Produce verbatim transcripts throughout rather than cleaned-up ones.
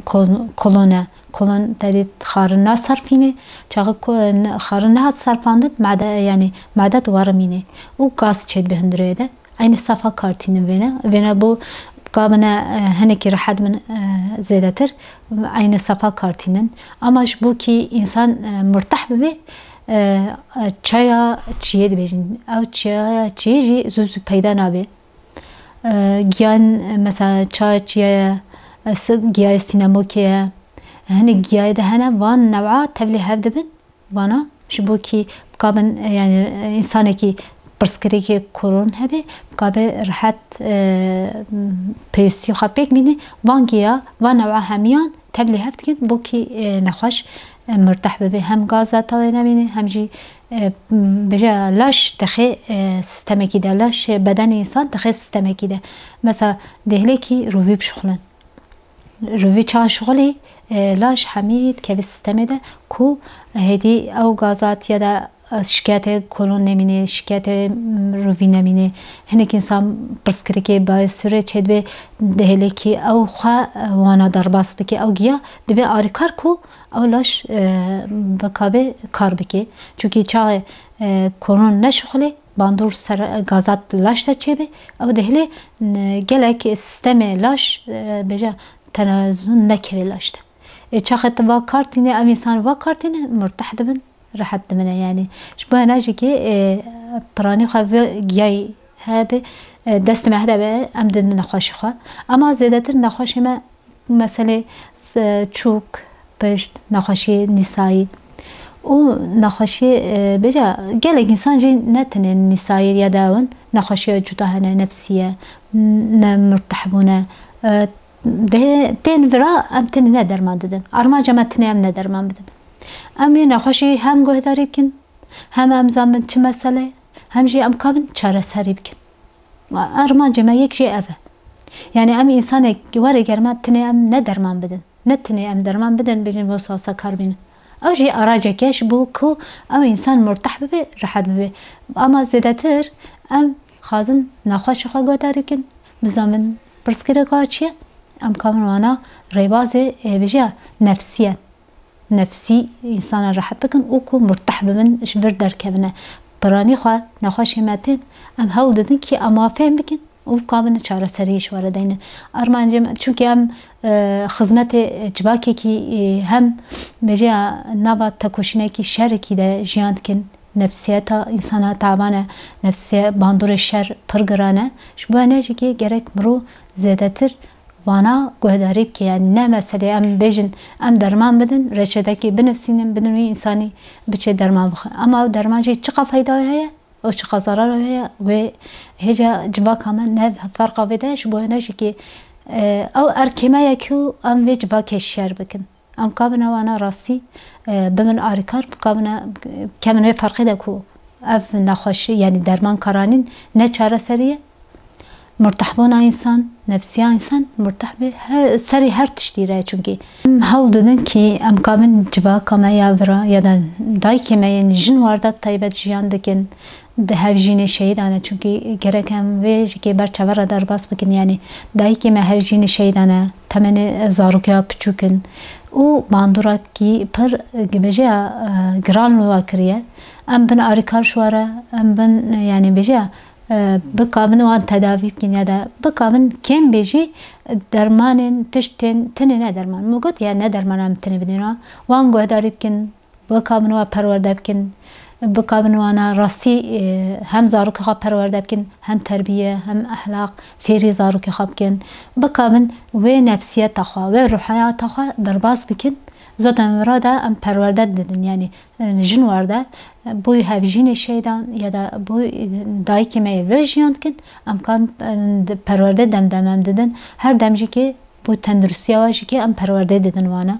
Kol-, kolon e. Kolon te dît xarin naserfînê. Çaxê ko-, ne-, xarin nehat serfandin, made, yanî made di warimînê. Û gaz çêdibe hundirê de. Eynî sefa kartînin vêne. Vêne bo kabine, e, hinekî rehet bin, e, zêdetir. Eynî sefa kartînin. Ama ji bo kî însan, e, murteh bibe, e, e, çaya çiyê dibêjin. Ew çaya çiyê jî zû zû peyda nabe. E, giyan, e, mesela çaya çiyê, e, si-, giyayê sînemokê ye. Hinek giyayê de hene, van new'a tevlî hev dibin. Vana, ji bo kî bikabin, e, yani, e, însanekî pirsgirêkê koron hebe, bikabe rehet, e, pêwîstî xwe pêk bîne. Van giya, van new'a hemiyan tevlî hev dikin, bo kî, e, nexweş, e, murteh bibe. Hem gaza tawê nebîne, hem jî, e, bêje laş dixê, e, sistemekî de, laş, e, bedenê însan dixê sistemekî de. Mesela, dêhlekî rûvî bişuxulin. Rûvî çawa şixulî, e, laş hemî dikeve sistemê de ku hêdî ew gazat ya da, e, şikayetê kolon nemîne, şikayetê, m, rûvî nemîne. Hinek însan pirsgirêkê bayê sûrê çêdibe, dihêlê kî ew xwe, e, wana derbas bike, ew giya dibe arîkar ku ew laş, e, bikabe kar bike. Çunkî çaxê, e, kolon neşixulê, bandor ser gazat laş de çêbe, ew dihêlê, n-, gelek sistemê laş, e, bêje tenazun nekeve laş de. Ê, çaxê tu va kartîne, ev însan va kartîne, murteh dibin, rehet dibine, yanî. Ji bo hene jî kê, ê, piranî xwe vê giyayî hebe, e, destê me hede be, em didin nexweşê xwe. Ama zêdetir nexweşê me, meselê, s-, çûk, pişt, nexweşiyê nîsayî û nexweşiyê, e, bêje gelek însan jî ne tenê nîsayî ya da ew in, nexweşiya cuda hene, nefsî ye, n-, ne murtehbûn e. E, dê-, tên vira em tenê ne derman didin. Armanca me tenê em ne derman bidin. Em ê nexweşî hem guhdarî bikin, hem em zanin çi mesele ye, hem jî em kabin çareserî bikin. Armancê me yek jî ev e. Yani em însanek were ger me tenê em ne derman bidin. Ne tenê em derman bidin, bêjin wisa wisa kar bînin. Ew jî aracek e ji bo ku ew însan murteh bibe, rehet bibe. Ama zêdetir em xwazin nexweşê xwe guhdarî bikin, bizanin pirsgirêka çi ye, em kamin wana rêbazê, ê, bêje nefsî ye. Nefsî însana rehet bikin û ku murteh bibin, ji vir derkevine. Piranî xwe nexweşê me tên, em hewl didin kî em wa fêm bikin û kabin çareseriyê ji we re deynin. Armancê me, çunkî em, e, xizmetê civakekî, e, hem bêje nava tekoşînekî şerekî de jiyan dikin. Nefsiyeta însana taban e, nefsiye bandorê şer pir giran e. Ji bo ne jî kê gerek mirov zêdetir vana guhdarî bike, yanî ne meselê em bêjin, em derman bidin, reçetekî binivîsînin, bidin wî însanî biçe derman bixe. Ama ew derman jî çiqa feyda wê heye, ew çiqa zerar wê heye, wê hêja civaka me ne ferqa vê de, ji bo hene jî kê, e, ew erkê me ye ku em vê civakê şer bikin. Em kabine wana rastî, e, bibin arîkar, kabine, kevin wê ferqê de ku ev nexweşî, yanî derman karanîn ne çareserî ye. Murtehbûna însan, nefsiya însan murteh be, her, serî her tiştî re ye çunkî. Em hewl didin kî em kabin civaka me ya vira ya da dayikê me yên jin warda taybet jiyan dikin, di hevjînê şehîdan e. Çunkî gerek em vê ji kê ber çavan re derbas bikin. Yanî dayikê me hevjînê şehîdan e, temenê zarokê ya piçûk in û bandorakî pir, e, bêje ya, e, giran li wa kiriye. Em bin arîkar ji wa re, em bin, e, yanî bêje ya, e, bikabin wan tedavî bikin ya da bikabin kêm bê jî dermanên tiştên tenê ne derman. Min got ya ne derman em tenê bidin wan. Wan guhdarî bikin, bikabin wan perwerde bikin, bikabin wana rastî, e, hem zarokê xwe perwerde bikin, hem terbiye, hem ehlaq, fêrî zarokê xwe bikin. Bikabin wê nefsiyeta xwe, wê ruhiyata xwe derbas bikin. Zaten vira de em perwerde didin, yanî jin warde, bo hevjînê şehîdan ya da bo dayikê me yê vir jiyan dikin, em kan, e, perwerde demdem em didin. Her dem jî kê bo tenduristiya we jî kê em perwerde didin wana.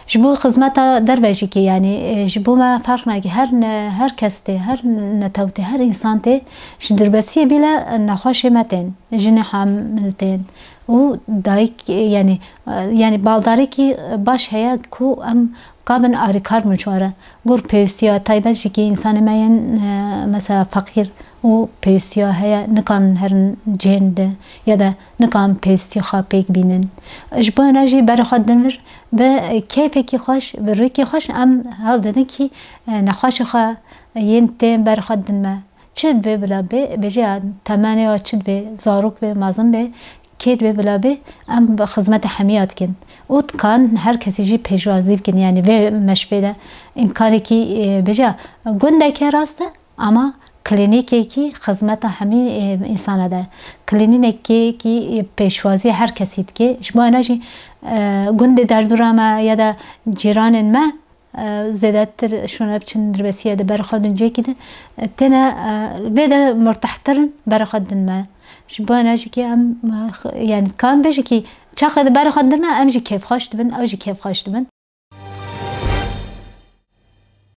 Ji bo xizmeta derve jî kê, yanî, e, ji bo me ferq nake. Her ne-, her kes tê, her netew tê, her însan tê, ji dirbesiyê bîle nexweşê me tên, jinê hamil tên û dayik, e, yanî, e, yanî baldarekî baş heye ku em kabin arîkar bin ji we re. Gur pêwîstiya taybet jî kê însanê me yên, e, mesela feqîr û pêwîstiya heye, nikarin herin cihên di ya de nikarin pêwîstiyê xwe pêk bînin. Ji bo hêna jî berê xwe didin vir, bi keyfekî xweş, bi rûyekî xweş em hewl didin kî, e, nexweşê xwe yên tên berê xwe didin me. Çi dibe bila bê, bêje ya temenê ya çi dibe, zarok be, mezin be, kê dibe bila bê, em bi xizmeta hemiya dikin. Û dikan her kesî jî pêşwazî bikin, yanî vê meşvê de îmkanekî, e, bêje ya gundeke rast e, ama klînîkekî xizmeta hemî, e, însana de. Klînîkekî, e, pêşwazî her kesî dike. Ji bo hêna jî, e, gundê derdora me ya da cîranên me, e, zêdetir şûne biçin dirbesiye de berê xwe din cêkî de, e, têne, e, vê de murtehtir in, berê xwe din me. Ji bo hêna jî kî em, e, x-, yanî kan bêje kî çaxê de berê xwe din me, em jî kêfxweş dibin, ew jî kêfxweş dibin.